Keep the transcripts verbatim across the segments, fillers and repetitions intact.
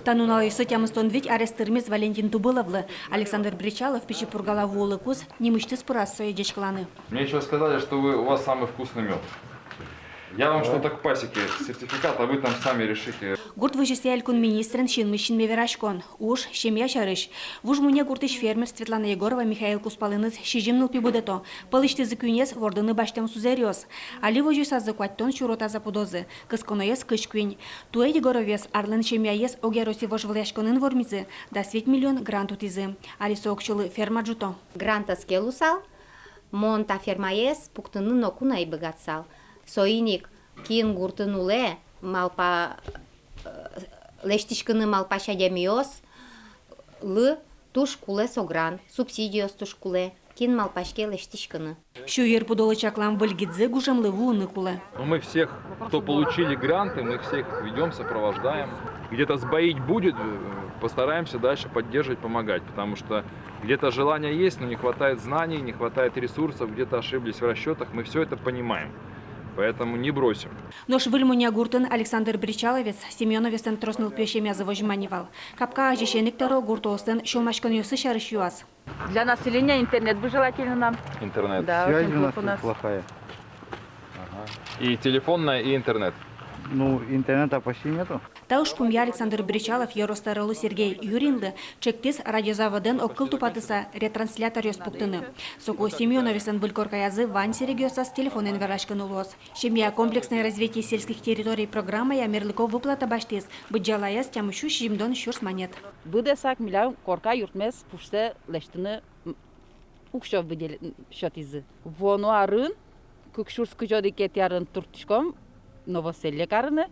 Та нуналъёсы тямыстон вить арес тырмиз Валентин Тубыловлы. Александр Бречалов Пичи Пургала вуылыкуз нимысьтыз пыраз сое ӟечкыланы. Мне ещё сказали, что вы, у вас самый вкусный мёд. Я вам что-то к пасеке, сертификат, а вы там сами решите. Гурт возёсъя элькун министрен синмысь синме вераськон. Уж семья сярысь. Вуж Мунья гуртысь фермер Светлана Егорова Михаил кузпалыныз сизьым нылпи будэто. Пӧлысьтызы куинез вордыны басьтэм сузэръёс. Али возёсазы куатьтон сюро таза пудозы. Кысконоез кызь куинь. Туэ Егоровез арлэн семьяез огъяроссиысь вожвылъяськонын вормизы, дас вить миллион грант утӥзы. Али со уксёлы ферма ӝуто. Грант ӧз ке луысал, мон та фермаез пуктыны ноку но ӧй быгатысал. Соин ик кин гуртын улэ, малпа, э, лэсьтӥськыны малпась адямиослы туж кулэ со грант, субсидиос туж кулэ, кин малпаське лэсьтӥськыны. Сю йыр пудолы чаклам выль гидзы гужемлы вуыны кулэ. Но мы всех, кто получили гранты, мы всех ведём, сопровождаем. Где-то сбоить будет, э, постараемся дальше поддерживать, помогать, потому что где-то желание есть, но не хватает знаний, не хватает ресурсов, где-то ошиблись в расчётах, мы всё это понимаем. Поэтому не бросим. Нош Выль Мунья гуртын Александр Бречаловез Семёновъёслэн трос нылпиё семьязы возьма ни вал. Капка азьысен ик тӧро гуртоослэн сюлмаськонъёссы сярысь юаз. Для населения интернет бы желательно нам. Интернет. Да, связь очень у нас плохо у нас. Плохая. Ага. И телефонная, и интернет. Ну, интернета почти нету. Та ужпумъя Александр Бречалов ёрос тӧролы Сергей Юринлы чектӥз радиозаводэн огкыл тупатыса ретрансляторъёс пуктыны. Соку Семёновъёслэн выль коркаязы вань сэрегъёсаз телефонэн вераськыны луоз. Семья, комплексное развитие сельских территорий программая мерлыко выплата басьтӥз. Быдӟалаез тямыс сю сизьымдон сюрс манет. Быдэсак милям корка юртмес пушсэ лэсьтыны, м, уксё выдел-, м, сётӥзы. Вуоно арын, кык сюрс кызь одӥгетӥ арын турттӥськом Новоселье карыны.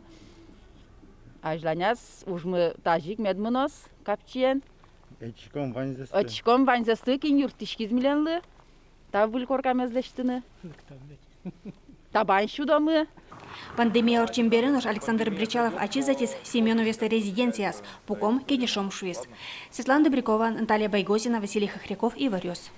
Азьланяз ужмы тазьы ик мед мыноз капчиен. Ӧтиськом ваньзэсты. Ӧтиськом ваньзэсты, кин юрттӥськиз милемлы та выль коркамес лэсьтыны. Табань сюдомы. Пандемия ортчем бере нош Александр Бречалов ачиз ӧтиз Семёновъёслы резиденцияз. Пуком, кенешом, шуиз. Светлана Добрякова, Наталья Байгозина, Василий Хохряков, «Иворъёс».